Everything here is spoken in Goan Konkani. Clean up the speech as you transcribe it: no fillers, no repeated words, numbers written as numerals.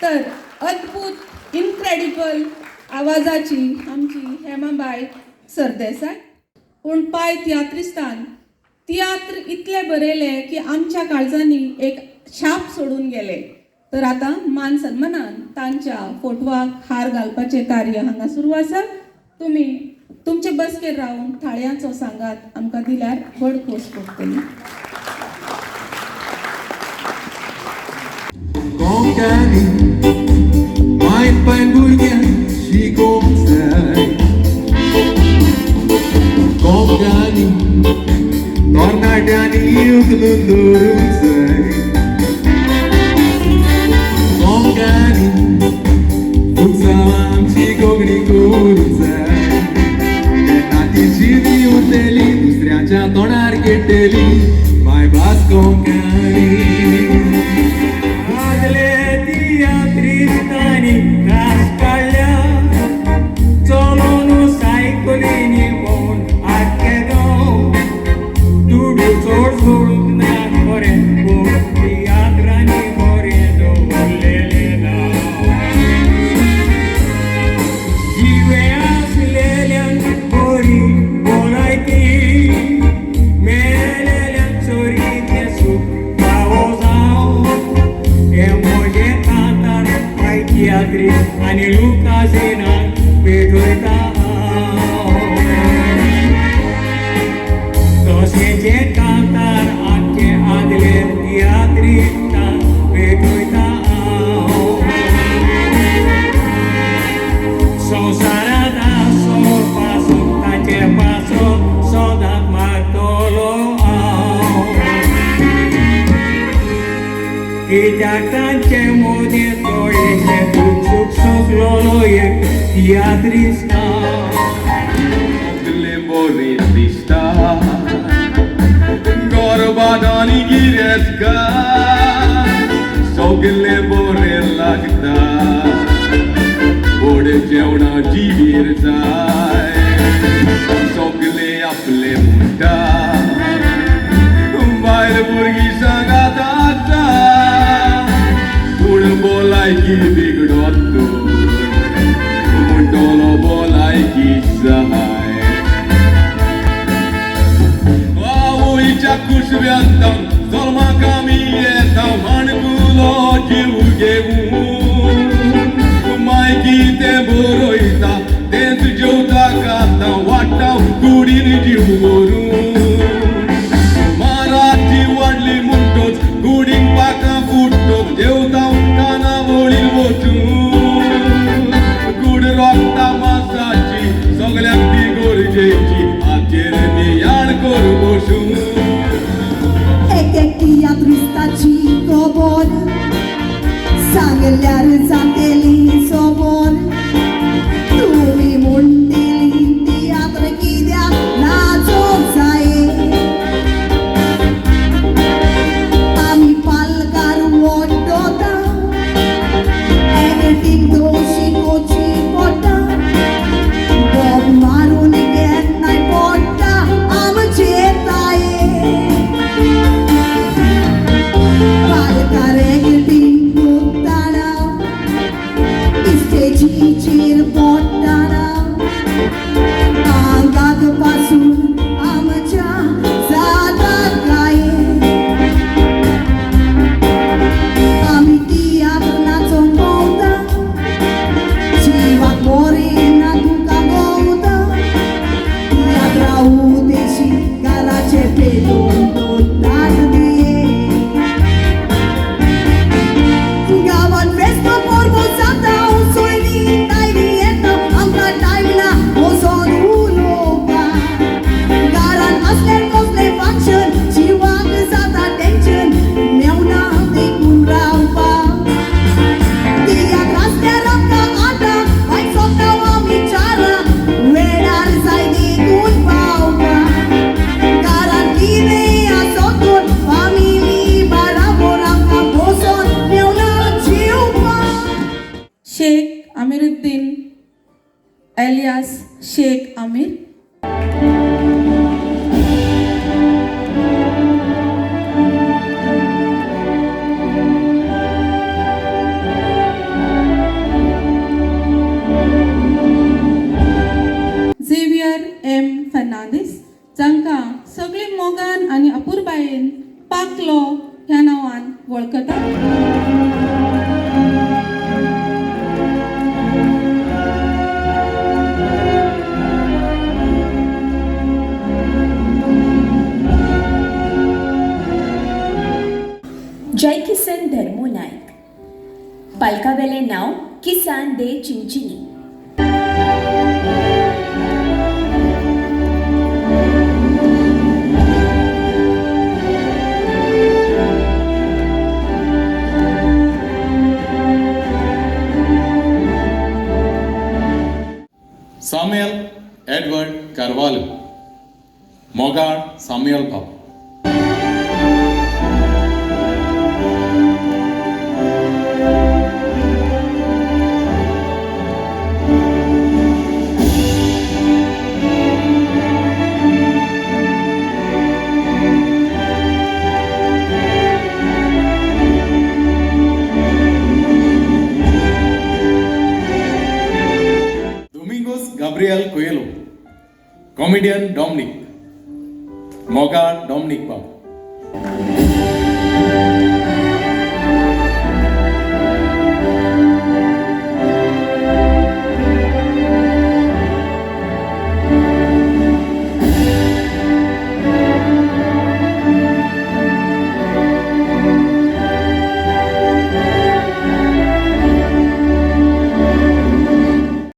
तर अद्भुत इनक्रेडिबल आवाजाची आमची हेमाबाय सरदेसाय. पूण पाय तियात्रिस्तान तियात्र इतले बरयले की आमच्या काळजांनी एक छाप सोडून गेले. तर आतां मान सन्मानान तांच्या फोटवाक हार घालपाचें कार्य हांगा सुरू आसा. तुमी तुमचे बसकेर रावन थाळयांचो सांगात आमकां दिल्यार व्हड खोस भोगतली. कोंकणी माय पाय भुरग्यांक शिकोवंक जाय. कोंकणी तरणाट्यांनी उखलून दवरूंक जाय. कोंकणी उत्सवां आमची कोंकणी करूंक जाय. तेन्ना ती जिवी उरतली, दुसऱ्याच्या तोंडार खेळटली मायभास कोंकणी. आदले तियात्रिस्तांनी त्रास काडल्या, चलोन सायकलीनी भोंवन आख्खे गांव. दुडू चड जोडूंक ना खरें, पूण तियात्रांनी बरें दवरलेलें नांव. जिवे आसलेल्यांक बरी भलायकी, मेलेल्यांक चोरीचें सूख फावो जावं. हे म्हजें कांतार पाय तियात्रीस्त आनी लुकासिनाक पेटयता हांव. तशेंचें कांतार आमचे आदले तियात्रिस्तांक पेटयता हांव. संवसारांत आसो पासो ताचे पासो सदांच मारतलो हांव. कित्याक तांचे मदीं थोडेशें दूख सूख सोंसलोलो एक तियात्रिस्त हांव. सगले बरें दिसता, गोरवान आनी गिरेस्कार, सगले बरें लागता, गोड जेवणा जिबेर जाय. सगले आपले म्हणटा, बायल भुरगीं सांगात आसता, पूण भलायकी बिगडत तर म्हणटलो भलायकी जाय. आवयच्या कुशव्यांत जल्माक आमी येता, माणकुलो जीव घेवन. माय कितें बरयता तेंच जेवता खाता, वाडटा कुडीन जीव भरून. माराची वाडली म्हणटोच कुडीन पाकां फुट्टोच, जेवता कानावळीर वचून. कूड रोगता मासाची, सगल्यांक ती गरजेची, हाचेर नियाळ कर बसून. एक एक तियात्रिस्ताची खबर सांगल्यार जातेली खबर. तुमी म्हणटेली तियात्र कित्याक नाचोंक जाय. आमी पालकार वडोता, एक्टींग तो शिकोवची पडटा, बोब मारून केन्नाय पडटा आमचेर ताये. पालकार एक्टींग करतना स्टेजीचेर पडटना आंगाक पासून आमच्या जाता काये. आमी तियात्र नाचोंक भोंवता, जिवाक बरें ना तुका गवता, तियात्रा उदेशी घराचे पेटोवन दवरतात दिये. गांवान फेस्त परबो जाता, सोयरीं दायरीं येता, आमकां टायम ना वचोन उलोवपाक. घरान असलें कसलें फंक्शन, जिवाक जाता टेन्शन, मेवना देखून रावपाक. तियात्र आसल्यार आमकां आतां वायट सोदता आमी चारां, वेळार जाय देखून पावपाक. घरान कितें आसत तर फामिली बराबर आमकां बसोन मेवना जेवपाक. शेख अमीरुद्दीन एलियास शेख आमीर. वळखतात. जयकिसन धर्मू नायक, पालकावेलें नांव किसान दे चिंचिनी. सामुएल एडवर्ड कार्वालो, मोगाळ सामुएल बाब. Domingos Gabriel Coelho, comedian Dominic, मोगाळ डॉमनिक बाब.